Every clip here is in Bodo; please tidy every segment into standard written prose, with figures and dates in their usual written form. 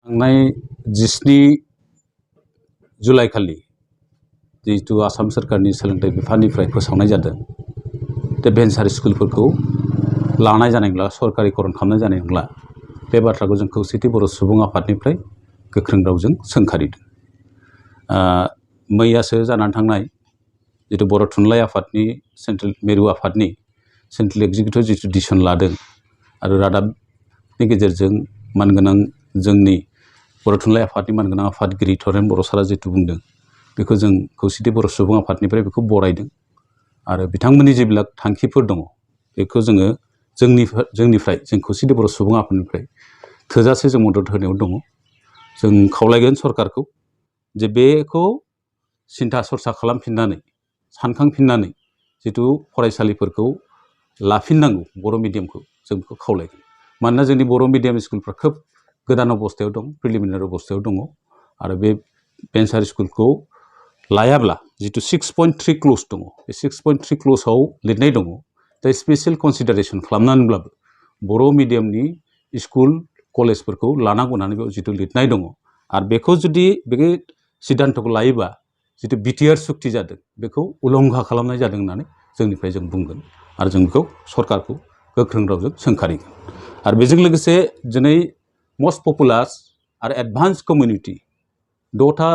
थांनाय 17 जुलाइ खालि जिहेतु आसाम सोरखारनि सोलोंथाइ बिफाननिफ्राय फोसावनाय जादों दा भेन्सार स्कुलफोरखौ लानाय जानाय नंला सरकारिकरन खालामनाय जानाय नंला बे बाथ्राखौ जों खौसेथि बर' सुबुं आफादनिफ्राय गोख्रों रावजों सोंखारिदों। मैयासो जानानै थांनाय जितु बर' थुनलाइ आफादनि सेन्ट्रेल मिरु आफादनि सेन्ट्रेल एक्जिकिउटिभ जितु डिसिसन लादों आरो रादाबनि गेजेरजों मानगोनां जोंनि बर' थुनलाइ आफादनि मानगोनां आफादगिरि थरेन बर' सारा जितु बुंदों बेखौ जों खौसेथि बर' सुबुं आफादनिफ्राय बेखौ बरायदों आरो बिथांमोननि जेब्ला थांखिफोर दङ बेखौ जोंनिफ्राय जों खौसेथि बर' सुबुं आफादनिफ्राय थोजासे जों मदद होनायाव दङ। जों खावलायगोन सरकारखौ जे बेखौ सिन्था सरसा खालामफिननानै सानखांफिननानै जितु फरायसालिफोरखौ लाफिननांगौ बर' मिडियामखौ जों बेखौ खावलायगोन। मानोना जोंनि बर' मिडियाम स्कुलफ्रा खोब गोदान अबस्थायाव दं, प्रिलिमिनारि अबस्थायाव दङ आरो बे भेन्सार स्कुलखौ लायाब्ला जितु 6.3 क्ल'ज दङ बे 6.3 क्ल'जआव लिरनाय दङ दा स्पेसियेल कनसिडारेसन खालामनानैब्लाबो बर' मिडियामनि स्कुल कलेजफोरखौ लानांगौ होननानै बेयाव जितु लिरनाय दङ आरो बेखौ जुदि बे सिद्धान्तखौ लायोबा जितु बिटिआर सुक्ति जादों बेखौ उलंघा खालामनाय जादों होननानै जोंनिफ्राय जों बुंगोन आरो जों बेखौ सरकारखौ गोख्रों रावजों सोंखारिगोन। आरो बेजों लोगोसे दिनै मस्ट पपुलार आरो एडभान्स कमिउनिटि 6था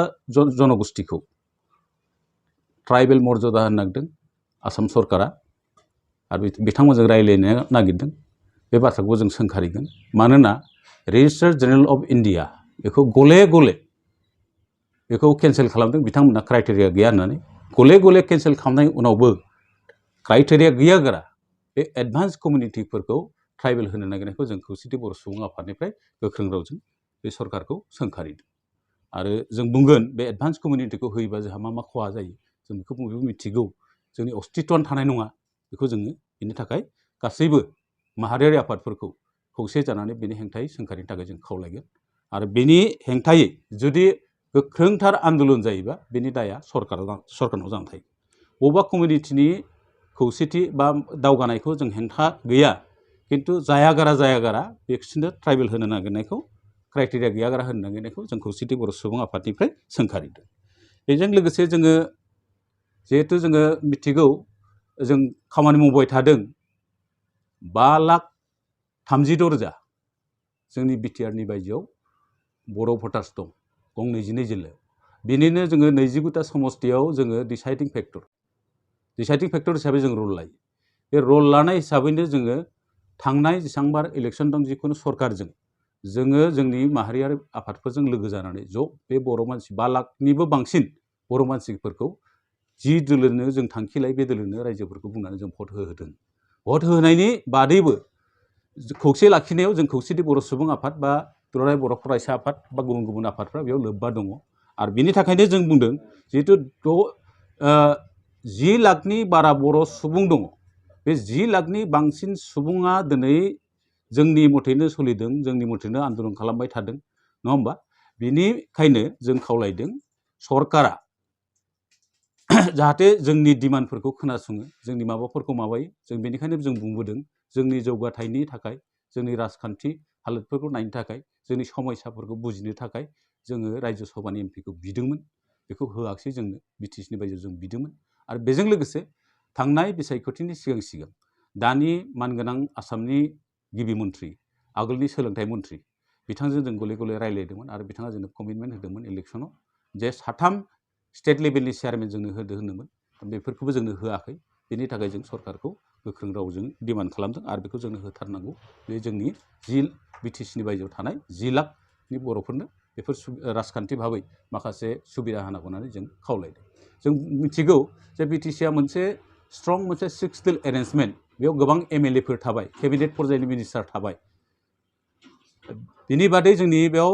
जनगोष्ठीखौ ट्राइबेल मर्यादा होनो नागिरदों आसाम सरकारा आरो बिथांमोनजों रायज्लायनो नागिरदों बे बाथ्राखौ जों सोंखारिगोन। मानोना रेजिस्टार जेनेरेल अफ इन्डिया बेखौ गले गले बेखौ केन्सेल खालामदों बिथांमोनहा क्राइटेरिया गैया होननानै गले गले केन्सेल खालामनायनि उनावबो क्राइटेरिया गैयागारा बे एडभान्स कमिउनिटिफोरखौ ट्राइबेल होनो नागिरनायखौ जों खौसेथि बर' सुबुं आफादनिफ्राय गोख्रों रावजों बे सरकारखौ सोंखारिदों आरो जों बुंगोन बे एडभान्स कमिउनिटिखौ होयोबा जोंहा मा खहा जायो जों बेखौ बयबो मिथिगौ जोंनि अस्तित्वआनो थानाय नङा बेखौ जोङो बेनि थाखाय गासैबो माहारियारि आफादफोरखौ खौसे जानानै बेनि हेंथायै सोंखारिनो थाखाय जों खावलायगोन आरो बेनि हेंथायै जुदि गोख्रोंथार आन्दलन जायोबा बेनि दाया सरकारनाव जानानै थायो। बबेबा कमिउनिटिनि खौसेथि बा दावगानायखौ जों हेंथा गैया खिन्थु जायागारा बिसोरनो ट्राइबेल होनो नागिरनायखौ क्राइटेरिया गैयागारा होनो नागिरनायखौ जों खौसेथि बर' सुबुं आफादनिफ्राय सोंखारिदों। बेजों लोगोसे जोङो जिहेथु जोङो मिथिगौ जों खामानि मावबाय थादों 5,36,000 जोंनि बिटिआरनि बायजोआव बर' भटार्स दं गं 22 जिल्लायाव बेनिनो जोङो 29टा समस्तियाव जोङो डिसाइडिं फेक्टर हिसाबै जों रल लायो। बे रल लानाय हिसाबैनो जोङो थांनाय जेसेबांबार इलेक्सन दं जिखुनु सरकारजों जोङो जोंनि माहारियारि आफादफोरजों लोगो जानानै ज' बे बर' मानसि 5 लाखनिबो बांसिन बर' मानसिफोरखौ जि दोलोनो जों थांखि लायो बे दोलोनो रायजोफोरखौ बुंनानै जों भट होहोदों। भट होनायनि बादैबो खौसे लाखिनायाव जों खौसेथि बर' सुबुं आफाद बा दुलाराय बर' फरायसा आफाद बा गुबुन गुबुन आफादफ्रा बेयाव लोब्बा दङ आरो बेनि थाखायनो जों बुंदों जिहेतु 10 लाखनि बारा बर' सुबुं दङ बे 10 लाखनि बांसिन सुबुङा दिनै जोंनि मथेनो सोलिदों जोंनि मथेनो आन्दलन खालामबाय थादों नङा होमबा बेनिखायनो जों खावलायदों सरकारा जाहाथे जोंनि डिमान्डफोरखौ खोनासङो जोंनि माबाफोरखौ माबायो जों बेनिखायनो जों बुंबोदों जोंनि जौगाथायनि थाखाय जोंनि राजखान्थि हालोदफोरखौ नायनो थाखाय जोंनि समस्याफोरखौ बुजिनो थाखाय जोङो रायजो सभानि एमपिखौ बिदोंमोन बेखौ होआखिसै जोंनो बिटिसिनि बायजोआव जों बिदोंमोन आरो बेजों लोगोसे थांनाय बिसायख'थिनि सिगां दानि मानगोनां आसामनि गिबि मन्थ्रि आगोलनि सोलोंथाइ मन्थ्रि बिथांजों जों गले गले रायज्लायदोंमोन आरो बिथाङा जोंनो कमिटमेन्ट होदोंमोन इलेक्सनाव जे 3 स्टेट लेभेलनि चेयारमेन जोंनो होनोमोन बेफोरखौबो जोंनो होआखै बेनि थाखाय जों सरकारखौ गोख्रों रावजों डिमान्ड खालामदों आरो बेखौ जोंनो होथारनांगौ बे जोंनि बिटिसिनि बायजोआव थानाय 10 लाखनि बर'फोरनो बेफोर राजखान्थि भाबै माखासे सुबिदा होनांगौ होननानै जों खावलायदों। जों मिथिगौ जे बिटिसिआ मोनसे स्ट्रं मोनसे 6 डिल एरेन्जमेन्ट बेयाव गोबां एमएलएफोर थाबाय केबिनेट पर्यायनि मिनिस्टार थाबाय बिनि बादै जोंनि बेयाव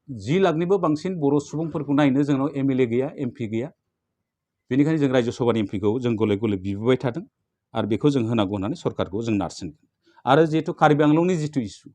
10 लाखनिबो बांसिन बर' सुबुंफोरखौ नायनो जोंनाव एमएलए गैया एमपि गैया बेनिखायनो जों रायजो सभानि एमपिखौ जों गले गले बिबोबाय थादों आरो बेखौ जों होनांगौ होननानै सरकारखौ जों नारसिनगोन आरो जिहेतु कार्बि आंलंनि जितु इसु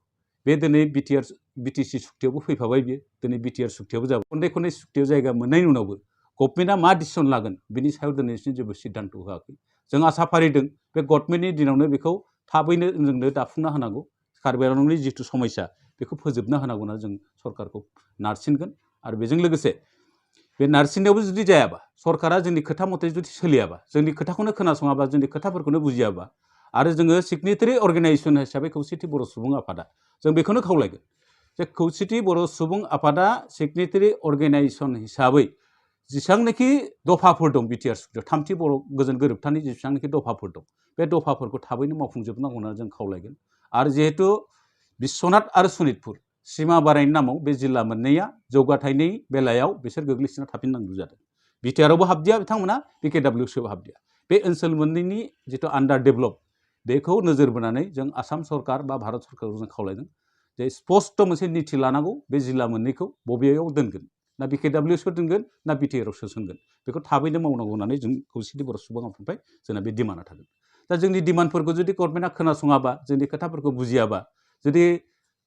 बे दिनै बिटिसि सुक्तियावबो फैफाबाय बियो दिनै बिटिआर सुक्तियावबो जाबाय खनले सुक्तियाव जायगा मोननायनि उनावबो गभर्नमेन्टआ मा डिसिसन लागोन बिनि सायाव दिनैसिम जेबो सिद्धान्त होआखै जों आसा फारिदों बे गभर्नमेन्टनि दिनावनो बेखौ थाबैनो जोंनो दाफुंना होनांगौ कार्बि आंलंनि जितु समस्या बेखौ फोजोबना होनांगौ होनना जों सरकारखौ नारसिनगोन आरो बेजों लोगोसे बे नारसिननायावबो जुदि जायाबा सरकारा जोंनि खोथा मथे जुदि सोलियाबा जोंनि खोथाखौनो खोनासङाबा जोंनि खोथाफोरखौनो बुजियाबा आरो जोङो सिगनेटारि अर्गेनाइजेसन हिसाबै खौसेथि बर' सुबुं आफादा जों बेखौनो खावलायगोन जे खौसेथि बर' सुबुं आफादा सिगनेटारि अर्गेनाइजेसन हिसाबै जेसेबांनाखि दफाफोर दं बिटिआर सुक्तियाव थामथि बर' गोजोन गोरोबथानि जेसेबांनाखि दफाफोर दं बे दफाफोरखौ थाबैनो मावफुंजोबनांगौ होनना जों खावलायगोन आरो जिहेतु बिस्वनाथ आरो सनितपुर सिमा बारायनायनि नामाव बे जिल्ला मोननैया जौगाथायनि बेलायाव बिसोर गोग्लैसोना थाफिननांगौ जादों बिटिआरआवबो हाबदिया बिथांमोना बिकेडब्लिउसिआवबो हाबदिया बे ओनसोल मोननैनि जिथु आन्डार डेभेलप बेखौ नोजोर बोनानै जों आसाम सरकार बा भारत सरकारखौ जों खावलायदों जे स्पस्ट मोनसे निथि लानांगौ बे जिल्ला मोननैखौ बबेयाव दोनगोन ना बिकेडब्लिउसिआव दोनगोन ना बिटिआरआव सोसनगोन बेखौ थाबैनो मावनांगौ होननानै जों खौसेथि बर' सुबुं आफादनिफ्राय जोंना बे डिमान्डआ थागोन दा जोंनि डिमान्डफोरखौ जुदि गभर्नमेन्टआ खोनासङाबा जोंनि खोथाफोरखौ बुजियाबा जुदि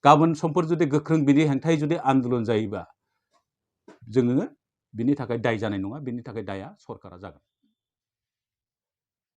गाबोन समफोर जुदि गोख्रों बिनि हेंथायै जुदि आन्दलन जायोबा जोङो बिनि थाखाय दाय जानाय नङा बिनि थाखाय दाया सरकारा जागोन